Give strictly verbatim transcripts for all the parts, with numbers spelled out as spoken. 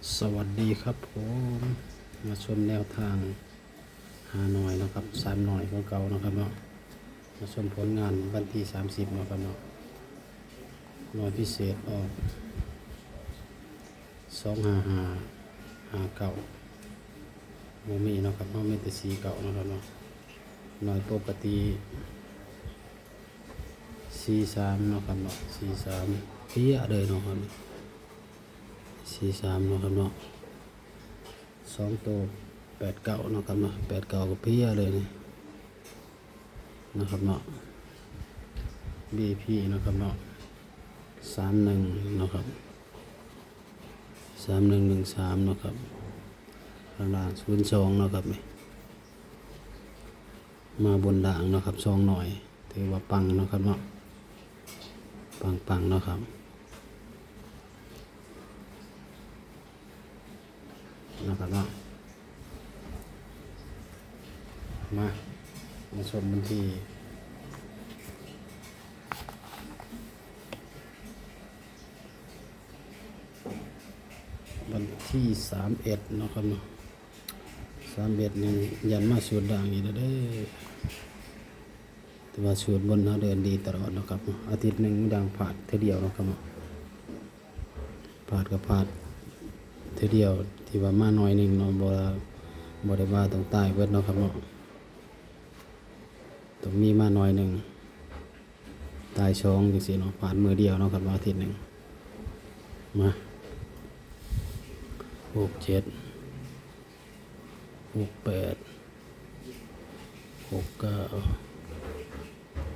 สวัสดีครับผม มาชมแนวทางหาหน่อยเนาะครับ สามหน่อยของเก่าเนาะครับเนาะ มาชมผลงานวันที่สามสิบเนาะครับเนาะ หน่วยพิเศษออก สองห้าห้า ห้าเก้า บ่มีเนาะครับเนาะ มีแต่สี่เก้าเนาะครับเนาะ หน่วยปกติ สี่สามเนาะครับเนาะ สี่สาม เปี้ยเลยเนาะครับ สี่สามเนาะครับเนาะ สองตัว แปดเก้าเนาะครับเนาะ แปดเก้า ก็เปี้ยเลยนี่นะครับเนาะ บีพีเนาะครับเนาะ สามหนึ่งเนาะครับ สามหนึ่งหนึ่งสามเนาะครับ ข้างล่าง ศูนย์สองเนาะครับนี่ มาบนล่างเนาะครับ สองหน่วย ถือว่าปังเนาะครับเนาะ ปังๆเนาะครับ นะครับเนาะ มา มาชมวันที่ วันที่สามเอ็ดเนาะครับเนาะ สามเอ็ดนี่ยันมาสูตรด่างอีกแล้วเด้อ แต่ว่าสูตรบนเฮาเดินดีตลอดเนาะครับเนาะ อาทิตย์หนึ่งด่างพลาดเทื่อเดียวเนาะครับเนาะ พลาดก็พลาดเทื่อเดียว ที่ว่ามาหน่อยหนึ่งเนาะ บ่ บ่ได้ว่าต้องตายเบิดเนาะครับเนาะ ต้องมีมาหน่อยหนึ่ง ตายสองจังซี้เนาะ พลาดมื้อเดียวเนาะครับเนาะ อาทิตย์หนึ่ง มา หกเจ็ด หกแปด หกเก้า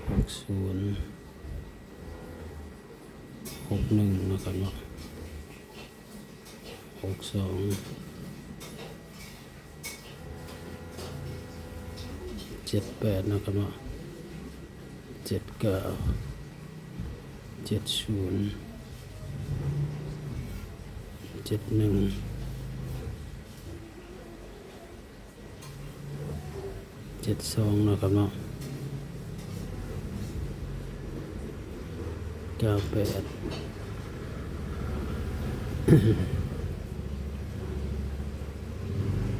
หกศูนย์ หกหนึ่งเนาะครับเนาะ หกสอง เจ็ดแปดเนาะครับเนาะ เจ็ดเก้า เจ็ดศูนย์ เจ็ดหนึ่ง เจ็ดสองเนาะครับเนาะ เก้าแปด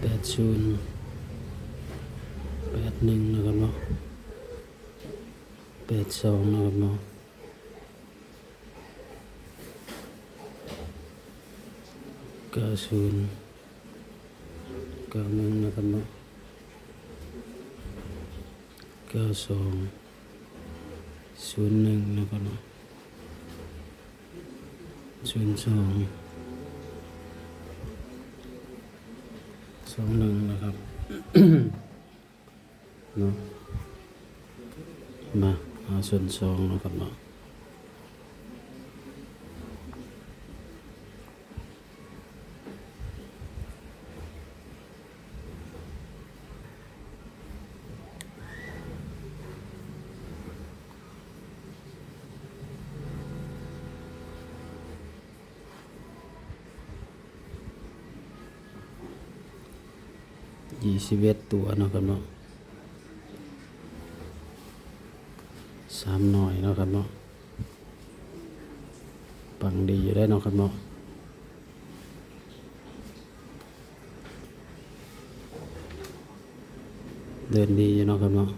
แปดศูนย์ แปดหนึ่งเนาะครับเนาะ แปดสองเนาะครับเนาะ เก้าศูนย์ เก้าหนึ่งเนาะครับเนาะ เก้าสอง ศูนย์หนึ่งเนาะครับเนาะ ศูนย์สอง สองหนึ่งนะครับ เนาะ มา เอาศูนย์สองเนาะครับเนาะ ยี่สิบเอ็ดตัวเนาะครับเนาะ สามหน่วยเนาะครับเนาะ ปังดีอยู่ได้เนาะครับเนาะ เดินดีอยู่เนาะครับเนาะ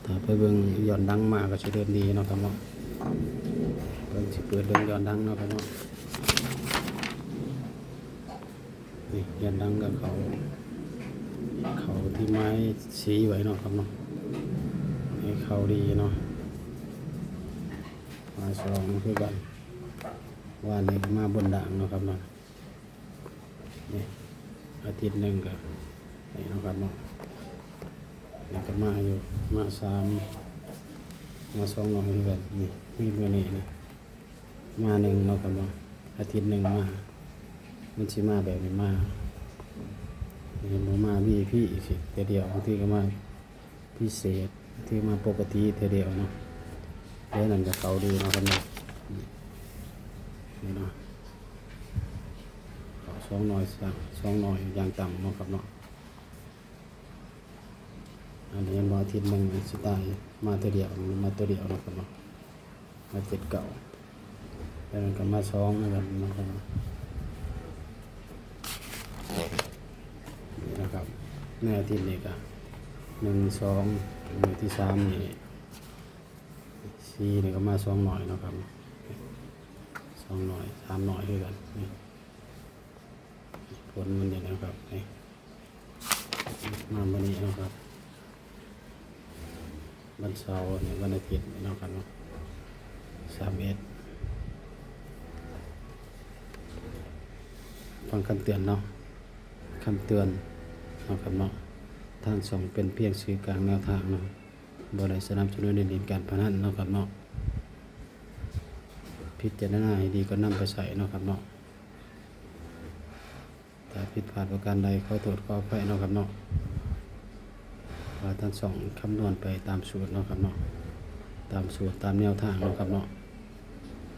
ถ้าไปเบิ่งย้อนหลังมาก็สิเดินดีเนาะครับเนาะ เบิ่งสิเปิดเบิ่งย้อนหลังเนาะครับเนาะ นี่ย้อนหลังก็เข้า เข้าที่ไม้สีไว้เนาะครับเนาะ ให้เข้าดีเนาะ มาสองคือกัน ว่านี่ก็มาบนด่างเนาะครับเนาะ นี่อาทิตย์หนึ่งก็นี่เนาะครับเนาะ นี่ก็มาอยู่ มาสาม มาสองหน่วยคือกัน นี่มีมื้อนี้นะ มาหนึ่งเนาะครับเนาะ อาทิตย์หนึ่งมา มันสิมาแบบนี้มา นี่บ่มาวีไอพีอีกสิ เทื่อเดียว บางทีก็มาพิเศษ บางทีมาปกติเทื่อเดียวเนาะ แล้วนั่นก็เข้าดีเนาะครับเนาะ นี่เนาะ เข้าสองหน่วยซะ สองหน่วยอย่างต่ำเนาะครับเนาะ อันนี้เห็นบ่ อาทิตย์หนึ่งสิตาย มาเทื่อเดียว มาตัวเดียวเนาะครับเนาะ มาเจ็ดเก้า แล้วมันก็มาสองเหมือนกันเนาะครับเนาะ ในอาทิตย์นี้ก็หนึ่ง สอง มื้อที่สามนี่ สี่ นี่ก็มาสองหน่วยเนาะครับ สองหน่วย สามหน่วยคือกัน นี่ ผลมันนี่นะครับ นี่ มามื้อนี้เนาะครับ วันเสาร์นี่ วันอาทิตย์นี่เนาะครับเนาะ สามเอ็ด ฟังคำเตือนเนาะ คำเตือนเนาะครับเนาะ ทางช่องเป็นเพียงสื่อกลางแนวทางเนาะ บ่ได้สนับสนุนให้เล่นการพนันเนาะครับเนาะ พิจารณาให้ดีก่อนนำไปใช้เนาะครับเนาะ ถ้าผิดพลาดประการใดขอโทษขออภัยเนาะครับเนาะ ว่าทางช่องคำนวณไปตามสูตรเนาะครับเนาะ ตามสูตรตามแนวทางเนาะครับเนาะ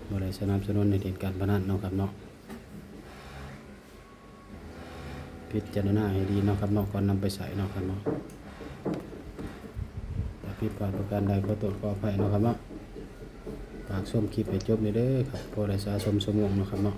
บ่ได้สนับสนุนให้เล่นการพนันเนาะครับเนาะ พิจารณาให้ดีเนาะครับเนาะ ก่อนนำไปใช้เนาะครับเนาะ ถ้าผิดพลาดประการใดขอโทษขออภัยเนาะครับเนาะ ฝากชมคลิปให้จบนี่เด้อครับ พอได้สะสมสมองเนาะครับเนาะ